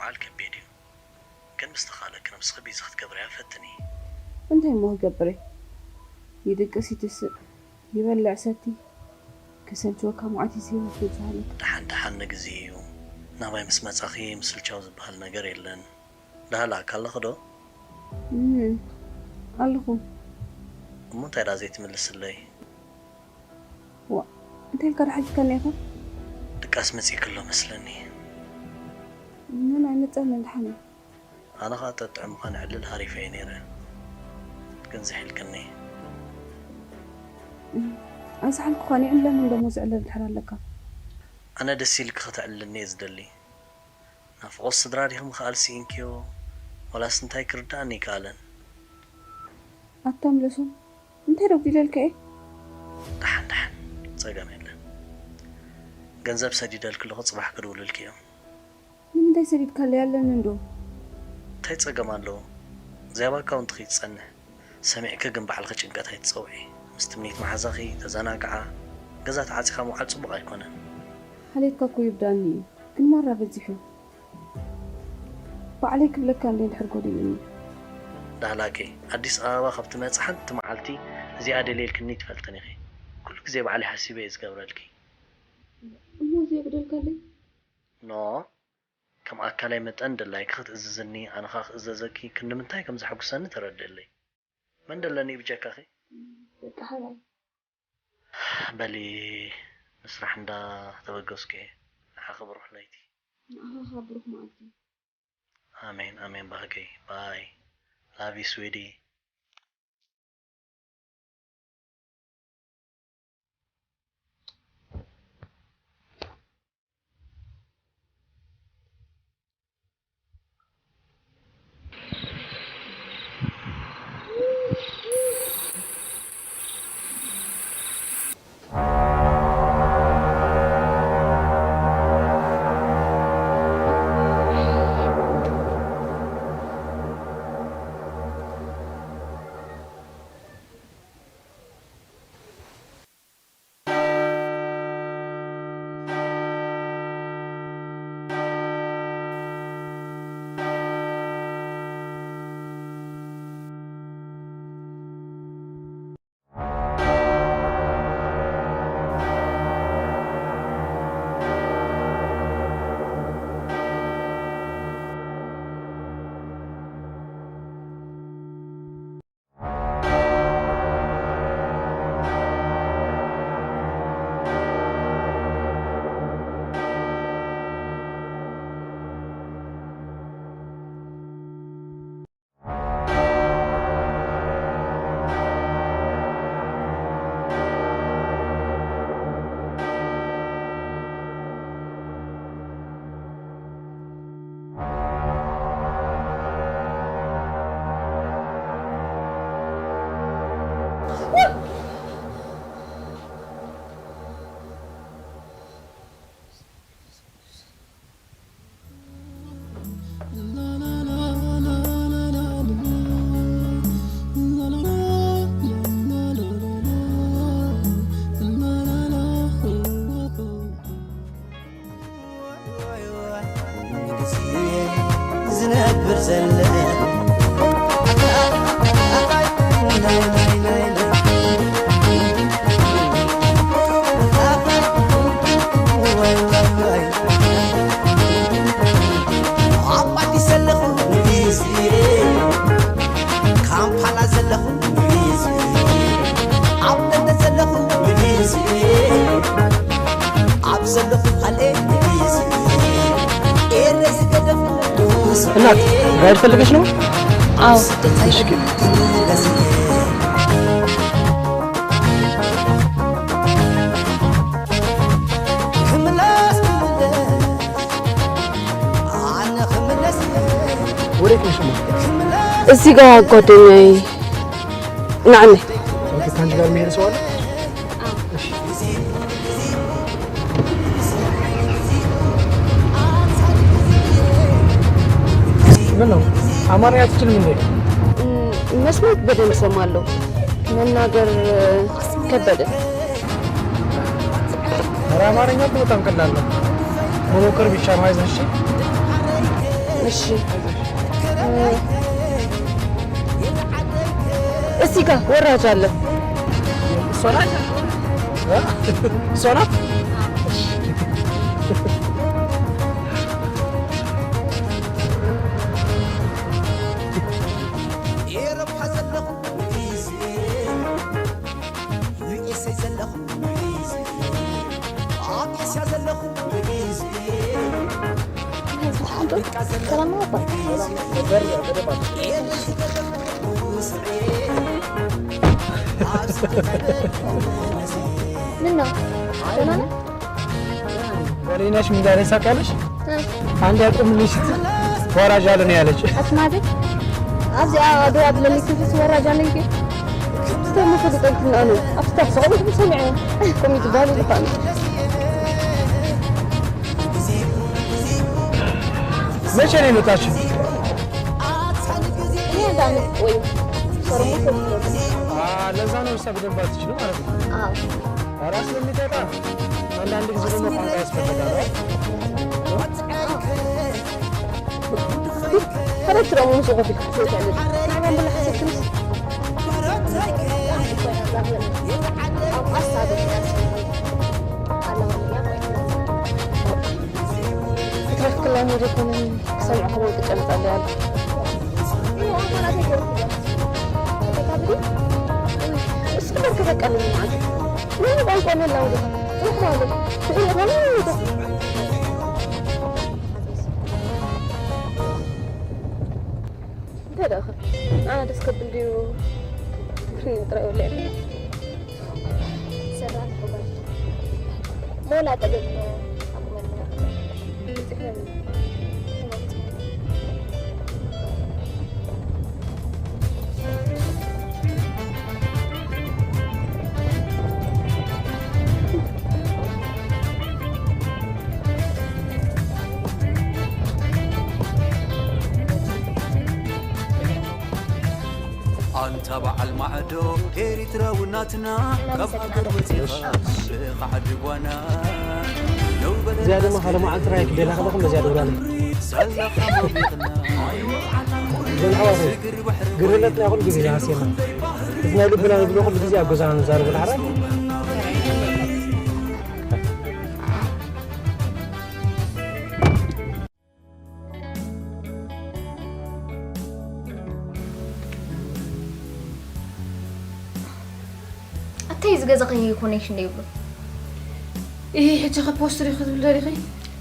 ምውዓል ከቢድ እዩ። ግን ምስ ተኻእለኪ ነብስኺ ቢዚ ክትገብርያ ፈትኒ። እንታይ እሞ ክገብር እየ? ይድቅስ ይትስእ፣ ይበልዕ ሰቲ፣ ክሰልችወካ መዓት ይስሕት ይብዝሃለካ። ደሓን ደሓን ንግዜ እዩ። ናባይ ምስ መጻኺ ምስልቻው ዝበሃል ነገር የለን። ደሃላክ ኣለኺ ዶ? እም፣ ኣለኹ። እሞ እንታይ ደኣ ዘይትምልስለይ? ዋ፣ እንታይ ኢልካ ደሓቲትካኒ ኢኻ? ድቃስ መጺእኪ ኣሎ መስለኒ። ምን ኣይመጸንን ደሓን እየ። ኣነ ኸኣ ጠጥዕምኻን ዕልል ሃሪፈ እየ ነይረ፣ ግን ዝሒልክኒ። ኣይሰሓልኩኻን እየ፣ ዕለል እንደሞ ዝዕለል ድሕር ኣለካ። ኣነ ደስ ኢልኪ ኸተዕልልኒ እየ ዝደሊ። ናፍቖት ስድራ ዲኺ ምኽኣል ስኢንክዮ፣ ዋላስ እንታይ ክርድኣኒ ኣይከኣለን። ኣታ ምለሶም፣ እንታይ ረጒደልካ እየ? ደሓን ደሓን፣ ጸገም የለን። ገንዘብ ሰዲደልኪ ኣለኹ፣ ጽባሕ ክድውልልኪ እዮም። ንምንታይ ሰዲድካለይ ኣለኒ እንዶ? እንታይ ጸገም ኣለዎ? እዚኣ ብ ኣካውንትኺ ትጸንሕ። ሰሚዕኪ ግን ባዕልኺ ጭንቀት ኣይትጸውዒ። ምስ ትምኒት መሓዛኺ ተዘናግዓ። ገዛ ተዓጺኻ ምውዓል ጽቡቕ ኣይኮነን። ሓልየትካ እኮ ይርድኣኒ እዩ፣ ግን ማራ በዚሑ። ባዕለይ ክብለካ እንደ እንድሕር ጎዲሉኒ። ዳህላከይ፣ ኣዲስ ኣበባ ካብ ትመጺ ሓንቲ መዓልቲ እዚኣ ደልየ ኢልክኒ ኣይትፈልጥን ኢኺ። ኩሉ ግዜ ባዕለይ ሓሲበ እየ ዝገብረልኪ። እሞ እዚ የጉደልካለይ? ኖ፣ ከም ኣካላይ መጠን ድላይኪ ክትእዝዝኒ፣ ኣነ ኸኣ ክእዘዘኪ ክንዲ ምንታይ ከም ዘሐጉሰኒ ተረድእለይ። መን ደለኒ እዩ ብጀካኺ? በቃ ሓራይ። በሊ ንስራሕ እንዳ ተበገስኩ እየ። ንዓኺ ብሩኽ ለይቲ። ንዓኻ ኸኣ ብሩኽ መዓልቲ። ኣሜን ኣሜን ባህገይ። ባይ። Love you sweetie. ዝነብር ዘለ ኣብ ኣዲስ ዘለኹ ግዜ፣ ካምፓላ ዘለኹ ግዜ፣ ኣብ ለንደን ዘለኹ ግዜ፣ ኣብ ዘለኹ ካልእ ግዜ፣ ኤረ ዝገደፍኩ እናት ራይድ ፈልገሽ ነው? አዎ። እሺ። ወዴት ነሽ? እዚህ ጋር ጓደኛዬ ናዕነ። ኦኬ፣ ከአንቺ ጋር የሚሄድ ሰው አለ? እሺ። ምን ነው? አማርኛ አትችልም እንዴ? መስማት በደንብ እሰማለሁ፣ መናገር ከበደ። ኧረ አማርኛ እኮ በጣም ቀላል ነው፣ መሞከር ብቻ ነው። አይዞሽ እሺ። እሺ። እስቲ ጋ ወራጅ አለ። እሷ ናት? እ? እሷ ናት? ኤውሮፓ ዘለኹ ዩ ኤስ ኤ ዘለኹ፣ ኣብ ኤስያ ዘለኹ፣ ሰላም ነው አባ? ምነው? ደህና ነህ? ወሬናሽ ሚዳሬ ሳቃለሽ? እ። አንድ ያቁምልሽ ስትል ወራጅ አለ ነው ያለች። አስማት፣ ኣብዚኣ ደው ኣብለኒ፣ ክልተስ ወራጅ ኣለ እንጂ። ክልተ መፈለጠ እንትን ኣሉ። ኣብቲ ታክሲ ቆም ክብል ሰሚዐ። ቆም ዝበሃል ይልፋ ኣሉ። መቼ ነው የመጣችው? እኔ አንድ አመት ቆይ። ሶርሙ ሶርሙ። አ፣ ለዛ ነው እሷ በደንብ አትችልም ማለት ነው። አዎ። ኧረ ስለሚጠጣ አንዳንድ ጊዜ ደግሞ ቋንቋ ያስፈልጋል። ኧረ ትረሙ ሙሱ ኮፊ ክትሰጥ ያለ። ናይ ባንቡላ ሐሰብትንስ። ኣብ ኣሳብ ክትረክክላ ወደ ኮነ ክሰምዕ ከመይ ክጨምጣለ ያለ። እስኪ በርከ በቃ ልኝ ማለት። ምንም ቋንቋ መላው ዲኻ? ጽሑፍ ማለት። ብሕሪእኻ ምንም ነገር። እንታይ ደኣ? ኣነ ደስ ከብል ድዩ? ትግርኛ ጥራይ ወለ። ሰላም፣ ሞላ ጠገብ ኣቁመልና። ኣንታ በዓል ማዕዶ ኤሪትራዊ ናትና፣ ካብ ሃገር ወፂኻ ብኻዕዲ ጓና። እዚኣ ድማ ሓደ መዓልቲ ራእይ ክደላ ከለኹ ነዚኣ ደውላለይ። እዘን ኣሕዋተይ፣ ግርህነትና ኩሉ ግዜ ዝሃስየና። እቲ ናይ ልብና ንብሎ ኩሉ ግዜ ኣብ ገዛና ንዛረቦ ዳሕራይ። ኣታይ እዚ ገዛኺ ኮኔክሽን ዶ ይብሉ? እሂ፣ ሕጂ ከ ፖስት ዲኺ ክትብል ደሊኺ?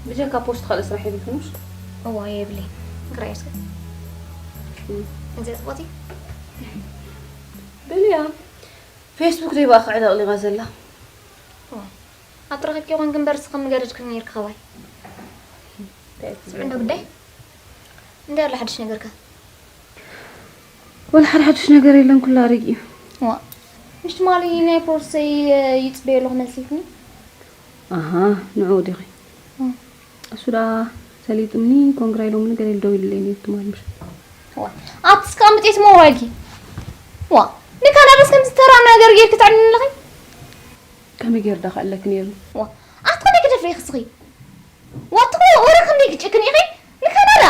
ብጀካ ፖስት ካልእ ስራሕ የብልክንሽ? እዋ፣ የብለይን። ክራይ እስከ። እም። እንተ ጽቡቕቲ? በልያ። ፌስቡክ ደይ ብኣኻ ዕለቕሊቓ ዘላ? እዋ። ኣብ ትረኺብኪ ኮንኪ እምበር፣ እስኺ ምገደድክን ነይርኪ ኸባይ። እንታይ ትዝክሪ? ስምዕና ጉዳይ? እንታይ ኣሎ ሓድሽ ነገርካ? ወላ ሓደ ሓድሽ ነገር የለን፣ ኩሉ ኣረጊኡ። ዋ፣ ምሽ ትማሊ ናይ ፖርሰይ ይጽበየ ኣለኹ መልሲ ኢልክኒ? ኣሃ፣ ንዕኡ ዲኺ? እም። እሱ ደኣ ሰሊጡኒ፣ ኮንግራ ኢሎምኒ፣ ገለ ኢሉ ደዊሉለይ ነይሩ ትማሊ ምሸት። ዋ፣ ኣብቲ እስከ ኣምጥየ እቲ ሞባይልኪ። ዋ፣ ንካናዳስ ከምዚ ተራ ነገር ጌርኪ ተዕልኒ ኣለኺ? ከመይ ገይሩ ደኣ ክዕለኪ ነይሩ? ዋ፣ ኣቲ ከመይ ክደፍሪ ኢኺ እስኺ? ዋ፣ ኣቲ ወረ ክንደይ ክጭክን ኢኺ ንካናዳ?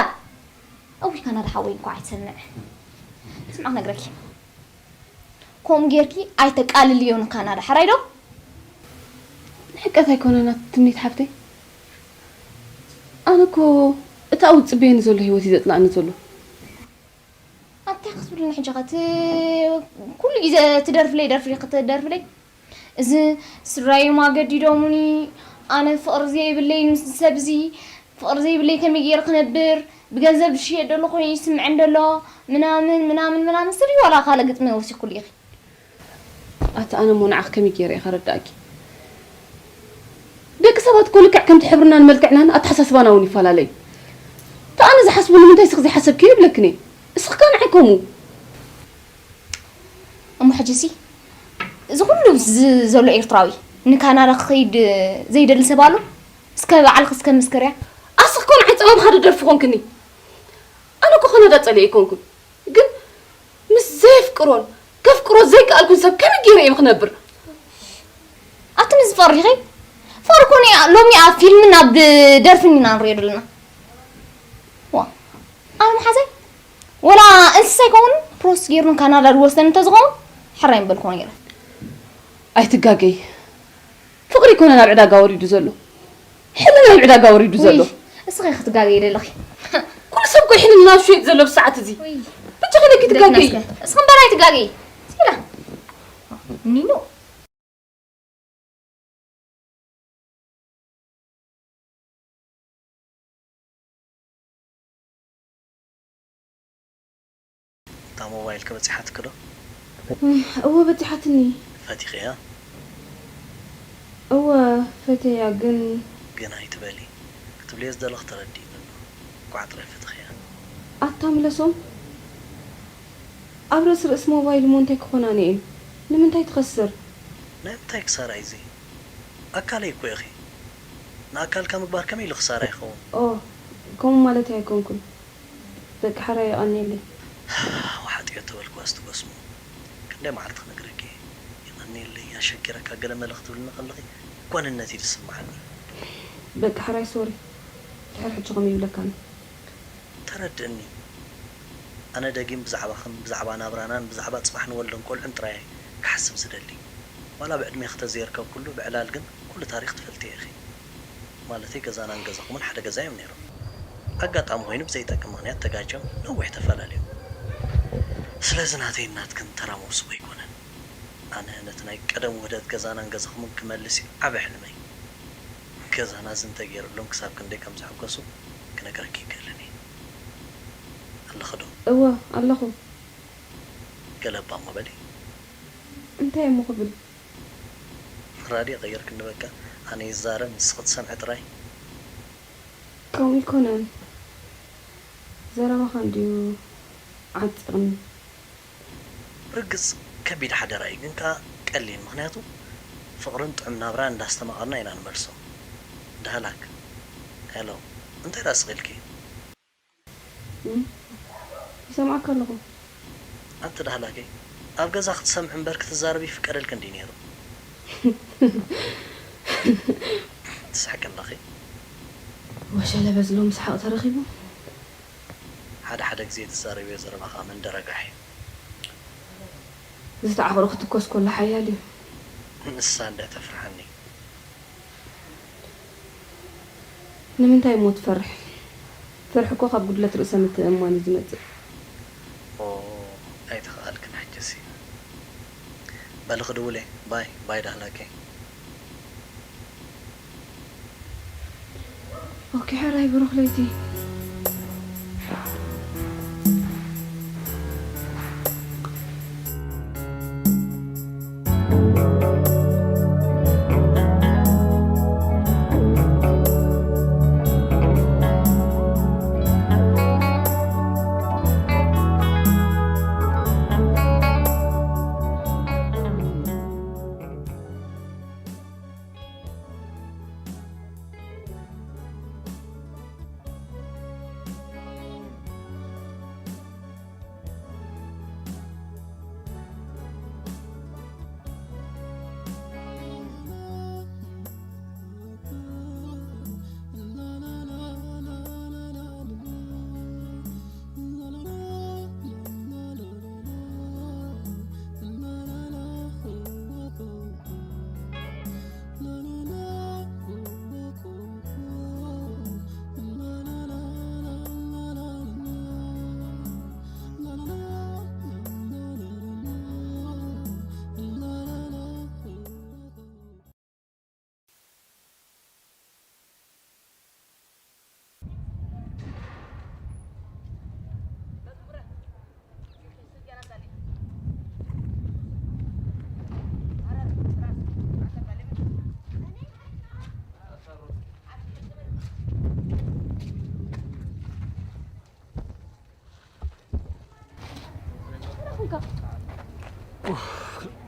እውይ፣ ካናዳ ሓወይ እንኳዕ ኣይትሰምዕ። ስምዓ ክነግረኪ። ከምኡ ጌርኪ ኣይተቃልልዮ ንካናዳ፣ ሕራይ ዶ? ንሕቀት ኣይኮነን ኣቲ ትምኒት ሓፍተይ። ኣነ እኮ እቲ ኣብኡ ዝጽበየኒ ዘሎ ህይወት እዩ ዘጽልኣኒ ዘሎ። ኣታ ክትብልኒ ሕጂ ኸ እቲ ኩሉ ግዜ ትደርፍለይ ደርፊ ክትደርፍለይ? እዚ ስድራዮም ኣገዲዶሙኒ፣ ኣነ ፍቕሪ ዘይብለይ ምስ ሰብ እዚ ፍቕሪ ዘይብለይ ከመይ ገይረ ክነብር? ብገንዘብ ዝሽየጥ ዘሎ ኮይኑ ይስምዐን ዘሎ፣ ምናምን፣ ምናምን፣ ምናምን። ስሪ ዋላ ካልእ ግጥሚ ወሲኹሉ ኢኺ። ኣቲ ኣነ እሞ ንዓኺ ከመይ ገይረ እየ ከረድኣኪ? ደቂ ሰባት እኮ ልክዕ ከምቲ ሕብርናን መልክዕናን ኣተሓሳስባና እውን ይፈላለ እዩ። እቲ ኣነ ዝሓስቦ ንምንታይ እስኺ ዘይሓሰብክዮ ይብለክን እየ። እስኺ ከ ንዓይ ከምኡ። እሞ ሕጂሲ እዚ ኩሉ ዝ-፣ ዘሎ ኤርትራዊ ንካናዳ ክኸይድ ዘይደሊ ሰብ ኣሎ? እስከ ባዕልኺ እስከ መስክርያ። ኣስኽ ኮን ዓይ ጸባብ ሓደ ደርፊ ኮንክኒ። ኣነ እኮ ካናዳ ጸሊኤ ኣይኮንኩን። ግን ምስ ዘየፍቅሮን ከፍቅሮ ዘይከኣልኩን ሰብ ከመይ ገይረ እየ ክነብር? ኣቲ ምስ ፍቕሪ ዲኺ? ፍቕሪ ኮነ ሎሚ ኣብ ፊልምን ኣብ ደርፍን ኢና ንሪኦ ዘለና። ዋ፣ ኣነ መሓዘይ ወላ እንስሳ ይኸውን ፕሮስ ጌርኑ ካናዳ ዝወስደን እንተዝኸውን ሕራይ ምበልኩ ነይረ። ኣይትጋገይ፣ ፍቕሪ ይኮነ ናብ ዕዳጋ ወሪዱ ዘሎ፣ ሕልና ናብ ዕዳጋ ወሪዱ ዘሎ። እስኺ ክትጋገይ ደለኺ። ኩሉ ሰብ እኮ ሕልና ናብ ሽየጥ ዘሎ ብሰዓት እዚ። ብቻ ከለኪ ትጋገይ። እስኺ እምበር ኣይትጋገይ። ሲላ ኒኖ። እታ ሞባይልኪ በጺሓትኪ ዶ? እወ በጺሓትኒ። ፈቲኽያ? እወ ፈትየያ ግን ግን ኣይትበሊ። ክትብልዮ ዝደለኺ ተረዲእኒ ኣሎ። ኳዕ ጥራይ ፈቲኽያ። ኣታ ምለሶም ኣብ ርእሲ ርእሲ ሞባይል እሞ እንታይ ክኾናኒ እየን? ንምንታይ ትኸስር? ናይ ምንታይ ክሳራ እዩ እዚ? ኣካለይ እኮ ኢኺ። ንኣካልካ ምግባር ከመይ ኢሉ ክሳራ ይኸውን? ኦ ከምኡ ማለተይ ኣይኮንኩን። በቃ ሕራይ የቐንየለይ። ዋሓጥዮ ተበልኩ ኣስትጎስሙ። ክንደይ መዓልቲ ክነግረኪ እየ። የቐንየለይ፣ ኣሸጊረካ ገለ መለ ክትብልኒ ከለኺ እኳ ንነት እዩ ዝስምዓኒ። በቃ ሕራይ ሶሪ። ድሕሪ ሕጂ ከምኡ ይብለካን። ተረድእኒ። ኣነ ደጊም ብዛዕባኽን ብዛዕባ ናብራናን ብዛዕባ ጽባሕ ንወልዶም ቆልዑን ጥራይ እየ ክሓስብ ዝደሊ። ዋላ ብዕድሜኺ ተዘይርከብኩሉ ብዕላል ግን ኩሉ ታሪኽ ትፈልጥዮ ኢኺ። ማለተይ ገዛናን ገዛኹምን ሓደ ገዛ እዮም ነይሮም። ኣጋጣሚ ኮይኑ ብዘይጠቅም ምኽንያት ተጋጭዮም ነዊሕ ተፈላለዮም። ስለዚ ናተይን ናትክን ተራ መውስቦ ኣይኮነን። ኣነ ነቲ ናይ ቀደም ውህደት ገዛናን ገዛኹምን ክመልስ እዩ ዓቢ ሕልመይ። ገዛና እዚ እንተገይርሎም ክሳብ ክንደይ ከም ዝሕጎሱ ክነግረኪ ይክእልን እየ። ኣለኺ ዶ? እወ ኣለኹ። ገለ እባ እሞ በሊ። እንታይ እሞ ክብል? ራድዮ ቀይርክኒ በቃ። ኣነ ይዛረብ ንስኺ ትሰምዒ ጥራይ። ከምኡ ኣይኮነን። ዘረባኻ እንድዩ ዓጺቕኒ። ብርግጽ ከቢድ ሓደራ እዩ ግን ከኣ ቀሊል ምኽንያቱ ፍቕርን ጥዑም ናብራን እንዳስተማቐርና ኢና ንመልሶ። ዳህላክ ሄሎ እንታይ ደኣ ስቕ ኢልኪ? እም፣ ይሰምዓካ ኣለኹ። ኣቲ ዳህላከይ ኣብ ገዛ ክትሰምዒ እምበር ክትዛረቢ ይፍቀደልኪ እንድዩ ነይሩ። ትስሕቂ ኣለኺ። ወሸለ በዚ ሎም ሰሓቕ ተረኺቡ። ሓደ ሓደ ግዜ ትዛረብዮ ዘረባ ከኣ መንደረጋሕ እዩ። ዝተዓቕሩ ክትኮስ ከሎ ሓያል እዩ። ንሳ እንድያ ተፍርሓኒ። ንምንታይ እሞ ትፈርሕ? ፍርሒ እኮ ካብ ጉድለት ርእሰ ምትእምማን እዩ ዝመጽእ። ኦ ኣይተኸኣልክን ሕጅሲ። በሊ ክድውል እየ። ባይ ባይ ዳህላከይ። ኦኬ ሕራይ ብሩኽ ለይቲ።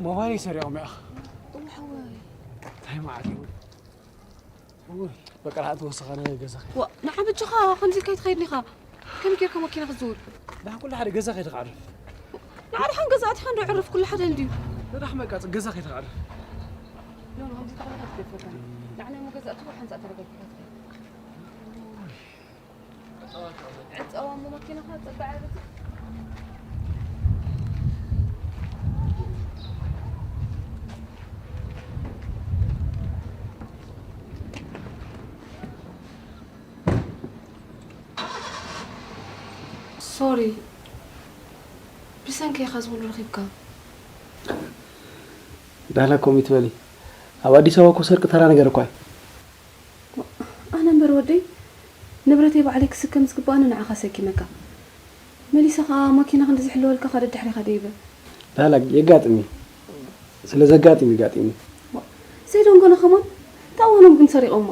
ሞባይለይ ሰሪቖም እያ። እዋ ሓወይ። እንታይ መዓት እዩ? እውይ፣ በቃ፣ ንዓ ተወሰኸ፣ ናይ ገዛ ኸይድ። ዋ፣ ንዓ በጃኻ ከምዚ ኢልካ ኣይትኸይድን ኢኻ። ከመይ ጌርካ መኪና ክትዝውር? ንዓ ኩሉ ሓደ ገዛ ኸይድ ክዓርፍ። ንዓ ድሓን ገዛ ኣቲኻ እንዶ ዕርፍ፣ ኩሉ ሓደ እንድዩ። ንዓ በቃ፣ ገዛ ኸይድ ክዓርፍ። ኖ፣ ኖ፣ ከምዚ ተኽለ ክትገድፈካ። ንዓ ናይ ገዛ ኣቲኻ ሓንሳእ ተረጋጊኻ ትኸይድ። ዕጸዋ እሞ መኪናኻ ጽግዕ ኣይበል። ሶሪ፣ ብሰንኪ ኢኻ እዚ ኩሉ ረኺብካ። ዳህላ ኮም ይትበሊ። ኣብ ኣዲስ ኣበባ እኮ ሰርቂ ተራ ነገር እኮ እዩ። ኣነ እምበር ወደይ፣ ንብረተይ ባዕለይ ክስከም ዝግባኣኒ ንዓኻ ሰኪመካ። መሊሰ ኸኣ ማኪና ክንዲ ዝሕለወልካ ከኣ ደድሕሪኻ ደይበ። ዳህላ የጋጥም እዩ። ስለ ዘጋጥም እዩ ጋጢሙ። ዘይደንጎነ ከማን እንታይ እዋኖም ግን ሰሪቖማ?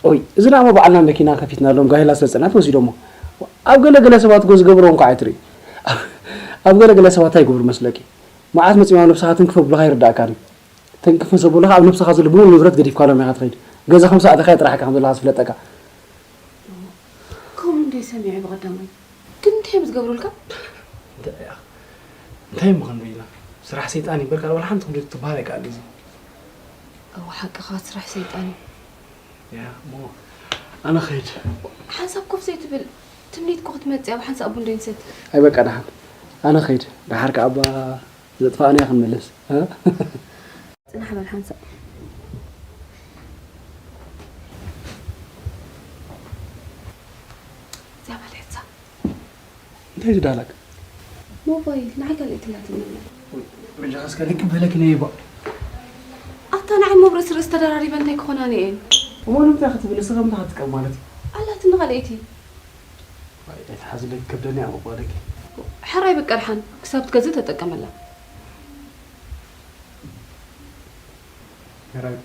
ኦይ፣ እዚ ደኣ እሞ ባዕልና መኪና ከፊትናሎም ጋሂላ ስለ ዝጸንሐት ወሲዶሞ። ኣብ ገለ ገለ ሰባት እኮ ዝገብርዎ እንኳ ኣይትርኢ። ኣብ ገለ ገለ ሰባት እንታይ ይገብሩ መስለኪ? መዓት መጺኦም ኣብ ነብስኻ ትንክፍ ኣብሉኻ ኣይርድኣካን እዩ። ትንክፍ ምስ ኣብሉኻ ኣብ ነብስኻ ዘሎ ብምሉእ ንብረት ገዲፍካሎም ኢኻ ትኸይድ። ገዛ ከምሳ ኣተኻ ጥራሕ ኢኻ ከም ዘለኻ ዝፍለጠካ። ከምኡ እንደ ሰሚዐ ብቐዳማይ ግን እንታይ እዮም ዝገብሩልካ? እንታይ እያ? እንታይ እሞ ክንብል ኢና? ስራሕ ሰይጣን እዩ እምበር ካልእ ዋላ ሓንቲ ክንብል ክትበሃል ኣይከኣልን እዩ። እወ ሓቅኻ ስራሕ ሰይጣን እዩ። ያ እሞ ኣነ ኸይድ። ሓንሳብ ኮፍ ዘይትብል ትምኒት እኮ ክትመጽእ ኣብ ሓንሳብ ቡን ደይንሰቲ። ኣይ በቃ ደሓን ኣነ ኸይድ። ደሓር ከኣ እባ ዘጥፋእናዮ ክንምልስ። እ? ጽናሕ በል ሓንሳብ። እዚኣ በል ሕጻ። እንታይ እዩ ዳላክ? ሞባይል ንዓይ ካልእ እትላትኒ ኣላ። በጃኻ እስከ ልክብ በለኪ ነይ ይባ። ኣታ ንዓይ ሞብ ርእሲ ርእሲ ተደራሪበ እንታይ ክኾናኒ እየን? እሞ ንምንታይ ክትብል ንስኻ ምንታይ ክትጥቀም ማለት እዩ? ኣላትኒ ካልኣይቲ። ኣይትሓዝለኪ ከብደኒ እያ መባለኪ። ሕራይ በቃ ድሓን ክሳብ ትገዝእ ተጠቀመላ። ሕራይ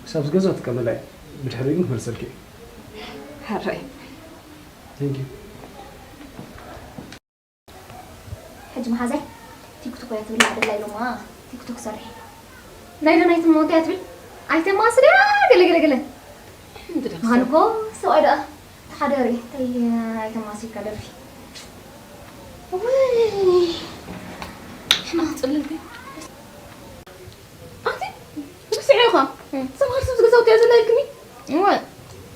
ክሳብ ዝገዝእ ትጥቀመላ እየ። ብድሕሪኡ ግን ክመልሰልኪ እየ። ሕራይ። Thank you። ሕጂ መሓዛይ ቲክቶክ እያ ትብል ኣደላ ኢሎማ ቲክቶክ ሰርሒ። ናይ ዶ ናይ ትማወት እያ ትብል? ኣይተማስል እያ ገለ ገለ ገለ። ምንድን እያ ምዃን እኮ ሰብኣይ ደኣ ተሓደሪ እንታይ ኣይተማሲልካ ደርፊ። ወይ ሕማቕ ጽልልቲ። ኣቲ ብስዒ ኢኻ። እም። ሰብኣይ ሰብ ዝገዛውቲ እያ ዘላ ኢልክኒ? እወ።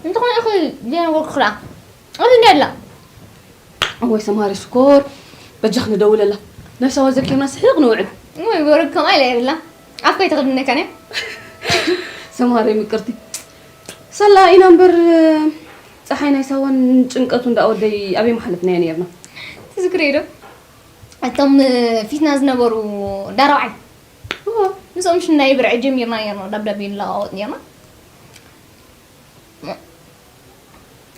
እንተኾነ ኢኺ ዘይነበርኩ ክላ። ኣብዚ እንድያ ኣላ። እወይ ሰማሪ ሽኮር፣ በጃኽ ንደውለላ። ናይ ሳዋ ዘኪርና ስሒቕ ንውዕል። እወይ፣ ወረድ ከምኣ ኢላ የብላ። ኣፍ ከይተኽድነካን እያ። ሰማሪ ምቅርቲ። ሰላ ኢና እምበር፣ ጸሓይ ናይ ሳዋን ጭንቀቱ እንዳ ወደይ ኣበይ መሓለፍናዮ ነይርና። ትዝክረይ ዶ? እቶም ፊትና ዝነበሩ ዳራውዓይ። እወ። ምስኦም ሽናይ ብርዒ ጀሚርና ነይርና፣ ደብዳቤ ንለዋወጥ ነይርና።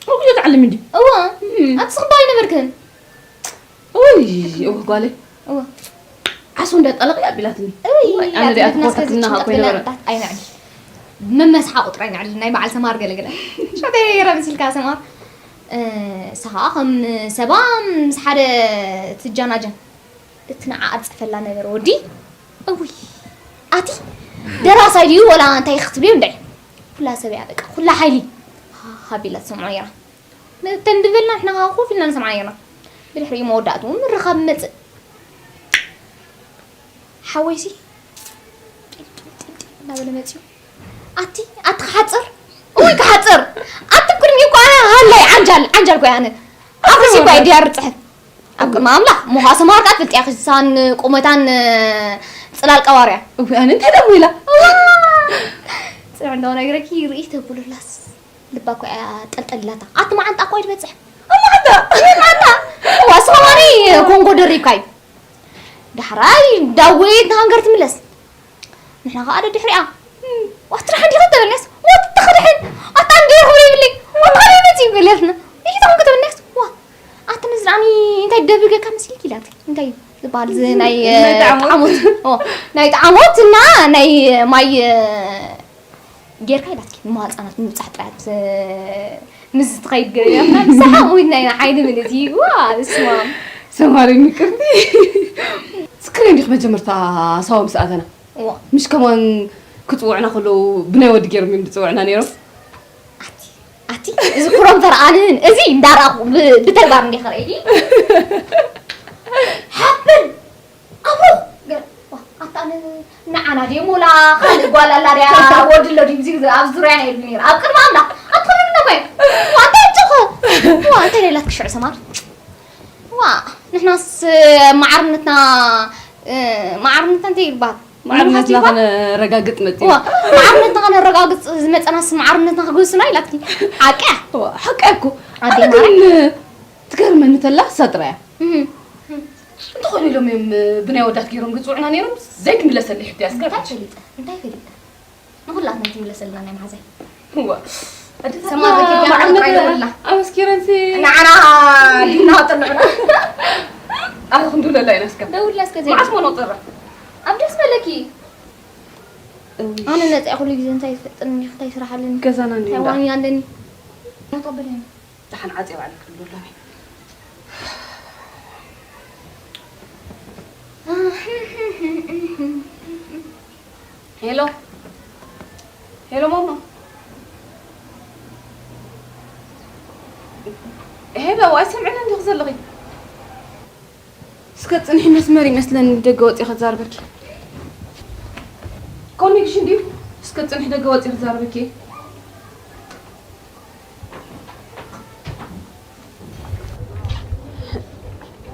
እወ፣ ትዓልም እንዲ? እወ። እም። ኣቲ ጽኽባ ኣይነበርክን? እወይ፣ እወ፣ ጓለይ። እወ። ዓሶ እንዳጣለቕ እያ ኣቢላትኒ። እወይ፣ እወይ፣ ኣነ ኣቲ ዲኣ ቤትና እስከ ትኾተትና ዝጭንቀት ኮይነ ገለ በረ። ኣዳት ኣይንዕል። መመስሓ ቁጥሪ ኣይንዕል። ናይ በዓል ሰማር ገለ ገለ። ሸተይ ረብሲልካ ሰማር። እ፣ ንሳ ኸኣ ከም ሰባ ምስ ሓደ ትጃናጀን። እቲ ንዓ ኣብ ጸፈላ ነበረ ወዲ። እውይ። ኣቲ ደራሳይ ድዩ ወላ እንታይ ክትብልዮ እንድዒ? ኩላ ሰብ እያ በቃ፣ ኩላ ሓይሊ ሃቢላ ትሰምዖ ነይራ። ነተን ድበልና ንሕና ከኣ ኮፍ ኢልና ንሰምዓ ነይርና። ብድሕሪኡ መወዳእትኡ ምርኻብ መጽእ። ሓወይሲ ጢም ጢም ጢም ጢም እናበለ መጽዩ። ኣቲ፣ ኣቲ ክሓጽር? እውይ ክሓጽር! ኣቲ ቅድሚ እኮ ኣነ ሃላይ ዓንጃል፣ ዓንጃል እኮ እየ ኣነ። ኣብ ርእሲ እኮ እየ ድያር ጽሕፍ። ኣብ ቅድሚ ኣምላኽ፣ እሞ ኸዓ ሰማር ከኣ ትፈልጥያ ክሳን ቁመታን ጽላል ቀዋርያ። እውይ ኣነ እንታይ ደሞ ኢላ? ጽዕ እንደው ነግረኪ ርእይ ተብሉላስ ልባ እኮ እያ ጠልጠል ኢላታ። ኣቲ መዓንጣ እኮ እዩ ዝበጽሕ። ኣብ መዓንጣ? መዓንጣ! እዋ፣ ሰማሪ ኮንጎ ደሪብካ እዩ። ዳሕራይ ዳዊት ንሃንገር ትምለስ። ንሕና ኸኣ ደድሕሪኣ። ዋትራ ሓዲኻ ተበልያስ፣ ዋት ተኸድሕን፣ ኣታ እንዴ ሆይ ብለይ፣ ዋት ኸደይ መጺ ገለትና። ይሄ ታውን ከተበልያስ፣ ዋ፣ ኣታ ነዚ ደኣኒ እንታይ ደብገካ መሲልኪ ኢላት። እንታይ ዝበሃል እዚ ናይ፣ ናይ ጣዕሞት? ጣዕሞት? ኦ፣ ናይ ጣዕሞት እና ናይ ማይ፣ ጌርካ ኢላትኪ። ንማህጻናት ንምብጻሕ ጥራይ ምስ፣ ምስ ትኸይድ ገበያትና ንስኻ ሞይትና ኢና ሓይሊ ምልእቲ። ዋ፣ በስመ ኣብ። ሰማሪ ምቅርቲ። ስክሪን ዲኽ መጀመርታ ሳዋ ምስ ኣተና? እዋ። ምሽ ከማን ክጽውዕና ከለዉ ብናይ ወዲ ገይሮም እዮም ዝጽውዕና ነይሮም። ኣቲ፣ ኣቲ፣ እዚ ኩሮም ተረኣንን እዚ እንዳረኣኹ ብ-፣ ብተግባር እንዲኻ ርእይኪ? ሓፍን ኣብሩኽ! ገ-፣ ዋ፣ ኣታ ኣነ ንዓና ድዮም ወላ ካልእ ጓል ኣላ ድያ ወዲ ኣሎ ድዩ? እዚ ኣብዚ ዙርያ ናይ ኢሉ ነይሩ። ኣብ ቅድሚ ኣምላኽ ኣትኸሉኒ እኮ እዮም። ዋ፣ እንታይ ኣጨኸ? ዋ፣ እንታይ ደላት? ክሽዕ ሰማር። ዋ፣ ንሕናስ መዓርነትና፣ እ፣ መዓርነትና እንታይ ይባሃል? ማዕርነትና ከነረጋግጽ መጽ ዋ፣ መዓርነትና ከነረጋግጽ ዝመጸናስ መዓርነትና ክግስና ኢላትኒ። ሓቂ እያ። ሓቂ እኮ። ኣደ ግን ትገርመኒ ተላ እሳ ጥራያ። እንተኾነ ኢሎም እዮም ብናይ ወዳት ገይሮም ግጽውዕና ነይሮም ዘይክምለሰሊ ሕቶ ያስገር። እንታይ ፈሊጠ? እንታይ ፈሊጠ? ንኹላትና ትምለሰልና ናይ መሓዛይ። እዋ። ሰማዕቲ ኪዳነ ጥራይ ንኹላ። ኣመስኪረንሲ። ንዓና ዲና ጥንዕና። ኣረ ክንድውለላ ኢና እስከ። ደውላ እስከ ዘይ። መዓስ ሞ ነቑፅራ? ኣብ ደስ በለኪ። ኣነ ነፃ ኩሉ ግዜ እንታይ ይፈጥን እንታይ ስራሕ ኣለኒ? ገዛና እንታይ እንዳ። ዋኒ ኣለኒ? ተቐበለኒ። ደሓን ዓጽየ ባዕለይ ክሕሉ ኣለኒ። ሄሎ ሄሎ ማማ ሄሎ ኣይሰምዕን እንዲኹ ዘለኺ እስከ ጽንሒ መስመር ይመስለኒ ደገ ወጺ ክዛርበኪ ኮኔክሽን ድዩ እስከ ጽንሒ ደገ ወጺ ክዛርበኪ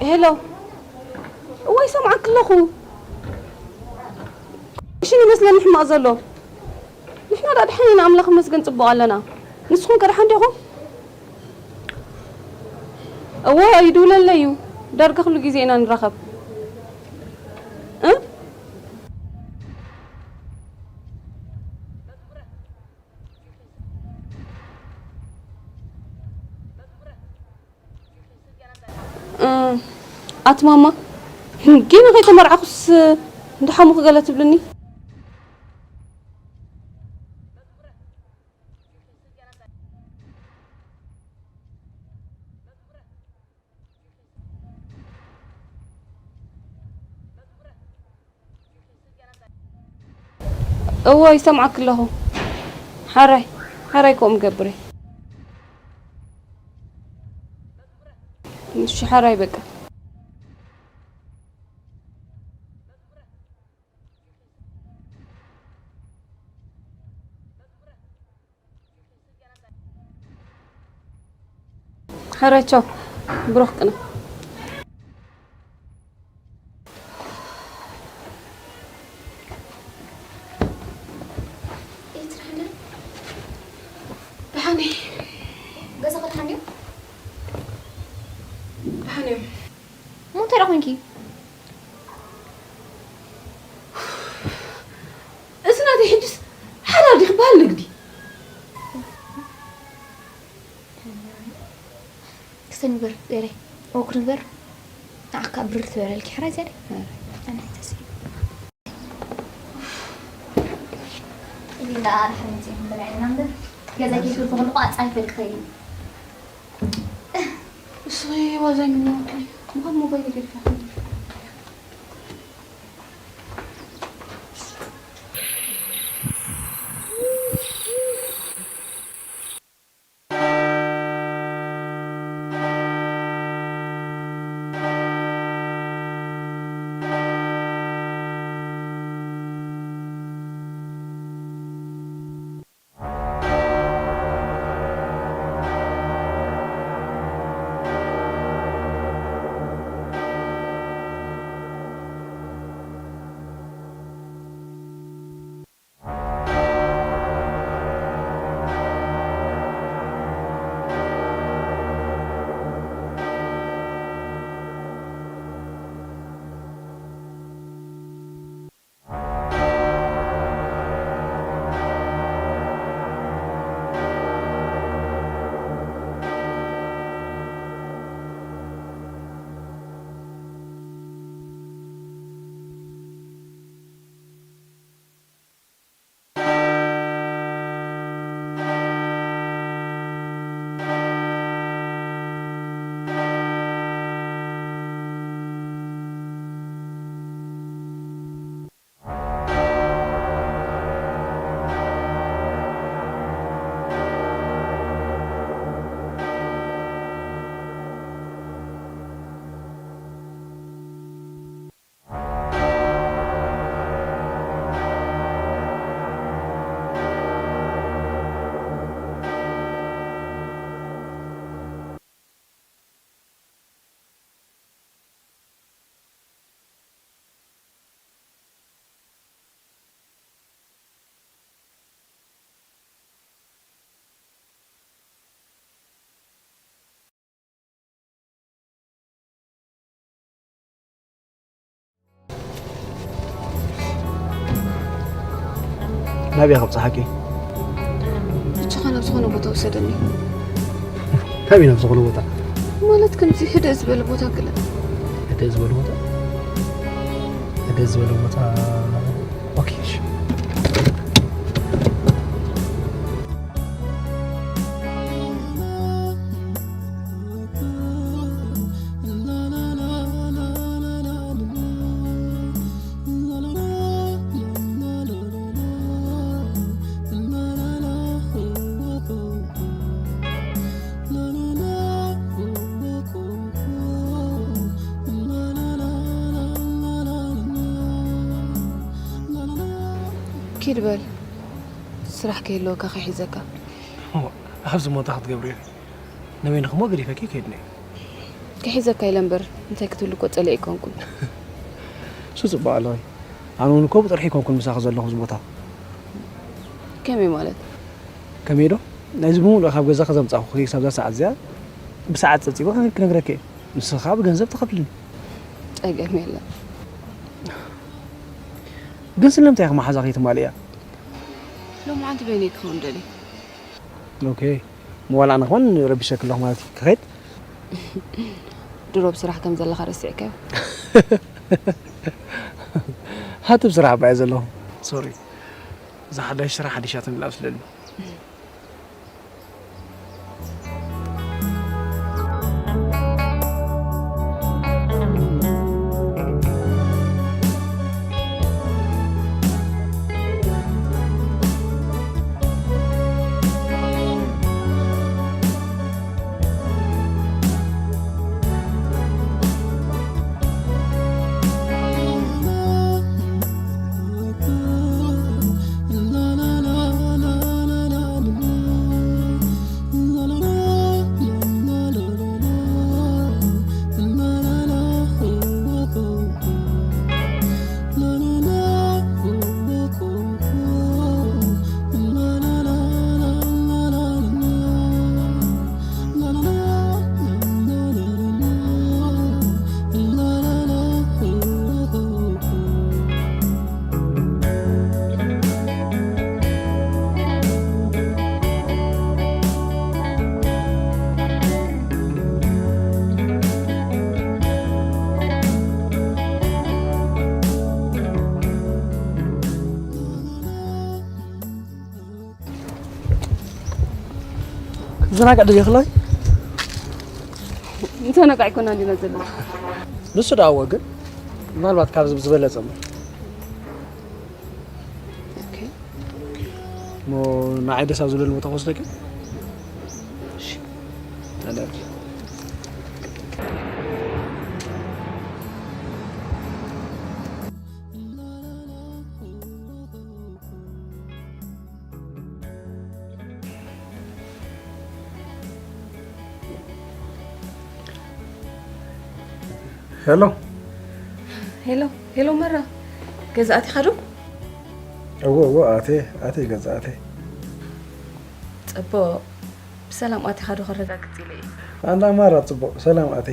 ሄሎ እዋይ ሰምዓኪ ኣለኹ ሽን ይመስለኒ ሕማቕ ዘሎ ንሕና ዳ ድሓን ኢና ኣምላኽ ይመስገን ጽቡቕ ኣለና ንስኹም ከ ድሓን ዲኹም እወ ይድውለለይ እዩ ዳርጋ ኩሉ ግዜ ኢና ንራኸብ እ ኣቲ ማማ ጌና ከይተመርዓኹስ እንዳሓሙኺ ገለ ትብልኒ እዎ ይሰምዓኪ ኣለኹ ሓራይ ሓራይ ከምኡ ገብር እየ እሺ ሓራይ በቃ ሕራይ ቻው ብሩኽ ቅነ። ደሓን እየ። ገዛኺ ደሓን ድዩ? ደሓን እዮም። እሞ እንታይ ደኣ ኮንኪ? እዚ ናተይ ሕጅስ ሓላል ድዩ ክበሃል ንግዲ? ክሰን ግበር ዜረይ። ኦክር ግበር። ንዓካ ብርር ትበለልኪ ሕራይ ዜረይ። ኣነ ተስኢ። እዚ እንዳ ኣርሓ መጽእ ክንበልዐ ኢና እምበር። ገዛ ኬፍ ዝኽልኹ ኣጻይ ፈልክተይ። እስኺ ዋዛይ ምንዋክሊ። ምዃን ሞባይል ገድፋ። ኣበይ ከብጽሓኪ? ብቻኻ ናብ ዝኾነ ቦታ ውሰደኒ። ካበይ ናብ ዝኾነ ቦታ? ማለት ከምዚ ህድእ ዝበለ ቦታ ገለ። ህድእ ዝበለ ቦታ? ህድእ ዝበለ ቦታ። ኦኬ፣ እሺ። ኪድ በል፣ ስራሕ ከይህልወካ ከይሒዘካ። እሞ፣ ኣብዚ ሞታ ክትገብሪ ኢኺ። ንበይንኺ እሞ ገዲፈኪ ከይድኒ። ክሒዘካ ኢለ እምበር፣ እንታይ ክትብል እኮ ጸሊኤ ኣይኮንኩን። እሱ ጽቡቕ ኣለኺ። ኣነ እውን እኮ ብጥርሒ ኣይኮንኩን ምሳኺ ዘለኹ ኣብዚ ቦታ። ከመይ ማለት? ከመይ ዶ? ናይዚ ብምሉእ ካብ ገዛኺ ዘምጻኹኺ ክሳብ እዛ ሰዓት እዚኣ ብሰዓት ጸብጺበ ክነግረኪ እየ። ንስኺ ከኣ ብገንዘብ ትኸፍልኒ። ጸገም የለን። ግን ስለምንታይ ኢኺ መሓዛ ከይትማልእያ? ሎማዓንቲ በይነይ ክኸውን ደልየ። ኦኬ። ዋላ ኣነ ኸማን ረቢሸኪ ኣለኹ ማለት እዩ። ክኸይድ? ድሮ ብስራሕ ከም ዘለኻ ረሲዕካዮ? ሃትብ ስራሕ ኣባየ ዘለኹ። ሶሪ። እዛ ሓዳሽ ስራሕ ሓዲሻትኒ ኢላ ስለኒ። ዝናጋዕ ድልዮ ክላይ? እንተነቃዕ ኣይኮና እንዲና ዘለና። ንሱ ደኣ እወ፣ ግን ምናልባት ካብዚ ብዝበለጸ እሞ። ኦኬ። እሞ ንዓይ ደስ ኣብ ዝብለኒ ቦታ ክወስደኪ? እሺ። ተዳል። ሄሎ። ሄሎ፣ ሄሎ መራ። ገዛ ኣቲኻ ዶ? እዎ፣ እዎ፣ ኣቴ፣ ኣቴ ገዛ ኣቴ። ጽቡቕ። ብሰላም ኣቲኻ ዶ ከረጋግጽ ኢለ እየ። ኣንዳ ማራ ጽቡቕ፣ ሰላም ኣቴ።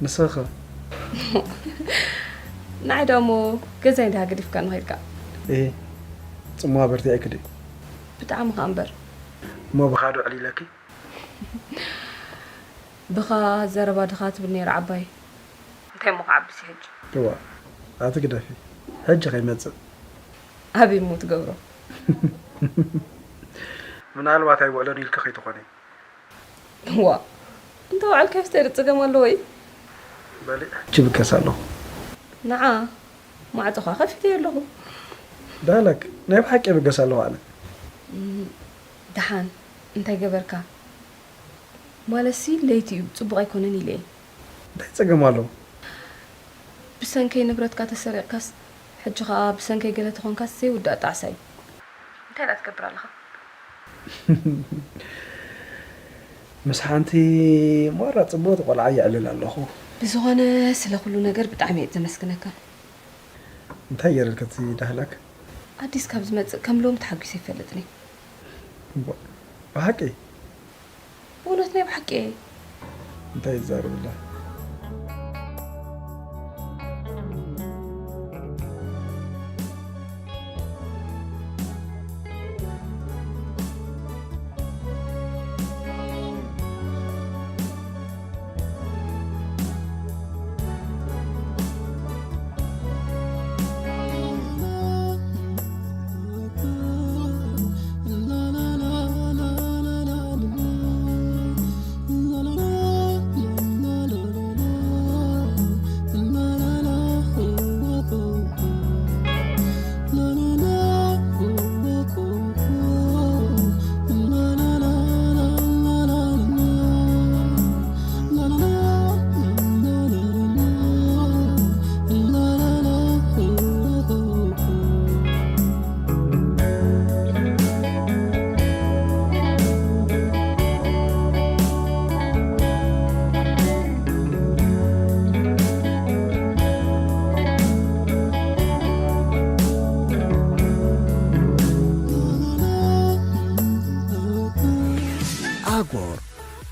ንስኺ ኸ? ንዓይ ደኣ እሞ ገዛይ እንዲኻ ገዲፍካኒ ኸይድካ። እሂ፣ ጽምዋ በርቲዐኪ ድዩ? ብጣዕሚ ኸኣ እምበር። እሞ ብኻ ዶ ዕሊለኪ? ብኻ ዘረባ ድኻ ትብል ነይራ ዓባይ። እንታይ እሞ ክዓብስ እዩ ሕጂ? እዋ፣ ኣቲ ግደፊ። ሕጂ ከይመጽእ። ኣበይ እሞ ትገብሮ? ምናልባት ኣይውዕሎን ኢልኪ ከይትኾኒ። እዋ፣ እንተ ውዓልካዮስ እንታይ ዶ ጸገም ኣለዎ እዩ? በሊ፣ ሕጂ ብገስ ኣለኹ። ንዓ፣ ማዕጾ ኸኣ ከፊተዮ ኣለኹ። ዳህላክ፣ ናይ ብሓቂ ብገስ ኣለኹ ኣነ። እም፣ ደሓን፣ እንታይ ገበርካ? ማለትሲ ለይቲ እዩ፣ ጽቡቕ ኣይኮነን ኢለ እየ። እንታይ ጸገም ኣለዎ? ብሰንከይ ንብረትካ ተሰሪቕካስ፣ ሕጂ ኸኣ ብሰንከይ ገለ ተኾንካስ ዘይውዳእ ጣዕሳ እዩ። እንታይ ደኣ ትገብር ኣለኻ? ምስ ሓንቲ ማራ ጽብቕቲ ቆልዓ የዕልል ኣለኹ። ብዝኾነ፣ ስለ ኩሉ ነገር ብጣዕሚ እየ ዘመስግነካ። እንታይ ገይረልካ እቲ ዳህላክ? ኣዲስ ካብ ዝመጽእ ከም ሎሚ ተሓጒሰ ኣይፈልጥን እየ። እምቧእ፣ ብሓቂ? ብእውነት ናይ ብሓቂ እየ። እንታይ ይዛረብ ኣሎ?